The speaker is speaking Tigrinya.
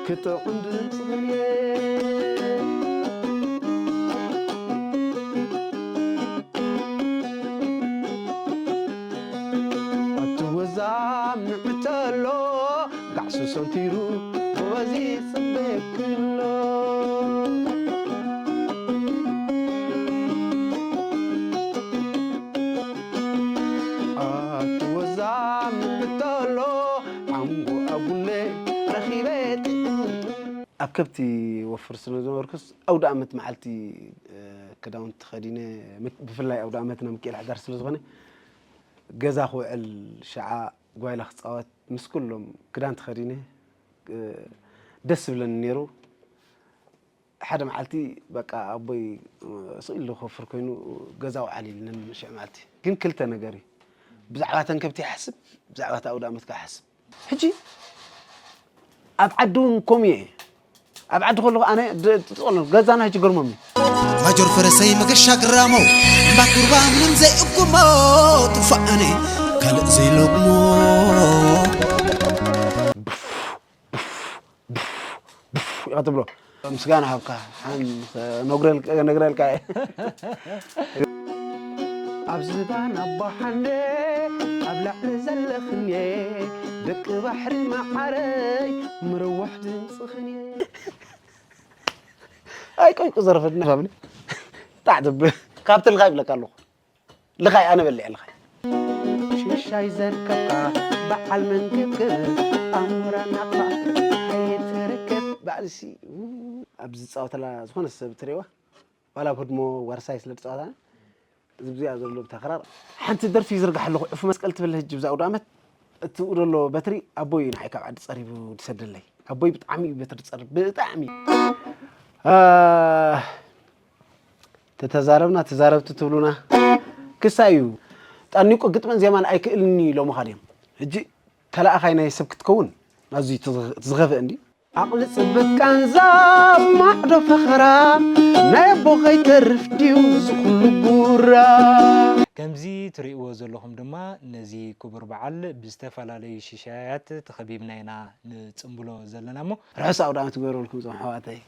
ክጥዑም ድምፅኽን እየ። ኣቲ ወዛም ንዕተሎ ጋዕሱ ሰንቲሩ ጎበዝ ይፅበየክሎ። ኣቲ ወዛም ንዕተሎ ዓንጎ ኣጉለ ረኺበ ጥዕም። ኣብ ከብቲ ወፍር ስለ ዝነበርኩስ ኣውደ ኣመት መዓልቲ ክዳውንቲ ተኸዲነ፣ ብፍላይ ኣውደ ኣመትና ምክኤል ሓዳር ስለ ዝኾነ ገዛ ክውዕል ሸዓ ጓይላ ክፃወት ምስ ኩሎም ክዳን ተኸዲነ ደስ ዝብለኒ ነይሩ። ሓደ መዓልቲ በቃ ኣቦይ ስቕ ኢሉ ክወፍር ኮይኑ ገዛ ውዓል ኢልንን ሽዕ መዓልቲ ግን ክልተ ነገር እዩ። ብዛዕባ ተን ከብቲ ይሓስብ፣ ብዛዕባ እቲ ኣውደ ኣመት ከዓ ይሓስብ። ሕጂ ኣብ ዓዲ እውን ከምኡ እየ። ኣብ ዓዲ ከለኹ ኣነ ድ- ትጥቕሎ ገዛና ሕጂ ገርሞም እዩ። ማጆር ፈረሰይ መገሻ ግራሞ እምባ ኩርባ ምንም ዘይእጉሞ ጥፋእነ ካልእ ዘይለጉሞ ኢኻ ትብሎ። ምስጋና ሃብካ ሓን ነግረልካ ነግረልካ እየ። ኣብ ዝባን ኣቦሓንደ ኣብ ላዕሊ ዘለኽንየ ደቂ ባሕሪ መዓረይ ምርውሕ ድምፅኽንየ። ኣይ ቆይ ቁዘረፈድና ፋብሊ ጣዕ ትብል ካብቲ ልካ ይብለካ ኣለኹ። ልኻይ ኣነ በሊዐ ልኻይ። ሽሻይ ዘርከብካ በዓል መንክብክብ ኣሞራ ናቕፋ ኣይትርከብ። በዓልሲ ኣብዚ ዝፃወተላ ዝኾነ ሰብ ትሪእዋ ዋላ ኣብ ህድሞ ዋርሳይ ስለ ዝፃወታ እዚ ብዚኣ ዘሎ ብታ ክራር ሓንቲ ደርፊ ይዝርግሕ ኣለኹ ዕፉ መስቀል ትብል ህጂ ብዛ ኣውደ ኣመት እቲ ደሎ በትሪ ኣቦይ ንዓይ ካብ ዓዲ ፀሪቡ ዝሰደለይ ኣቦይ ብጣዕሚ እዩ በትሪ ዝፀርብ ብጣዕሚ ተተዛረብና ተዛረብቲ ትብሉና ክሳይ እዩ ጠኒቁ ግጥምን ዜማን ኣይክእልኒ ኢሎምኻ ድዮም ሕጂ ተላእኻይ ናይ ሰብ ክትከውን ኣዝዩ ዝኸፍእ እንዲ ዓቕሊ ጽብቅ ቃንዛ ማዕዶ ፈኸራ ናይ ኣቦ ከይተርፍ ድዩ ዝኹሉ ጉራ። ከምዚ ትርእይዎ ዘለኹም ድማ ነዚ ክቡር በዓል ብዝተፈላለዩ ሽሻያት ተኸቢብና ኢና ንጽምብሎ ዘለና እሞ ርሑስ ኣውደ ዓመት ይግበረልኩም እዞም ኣሕዋተይ።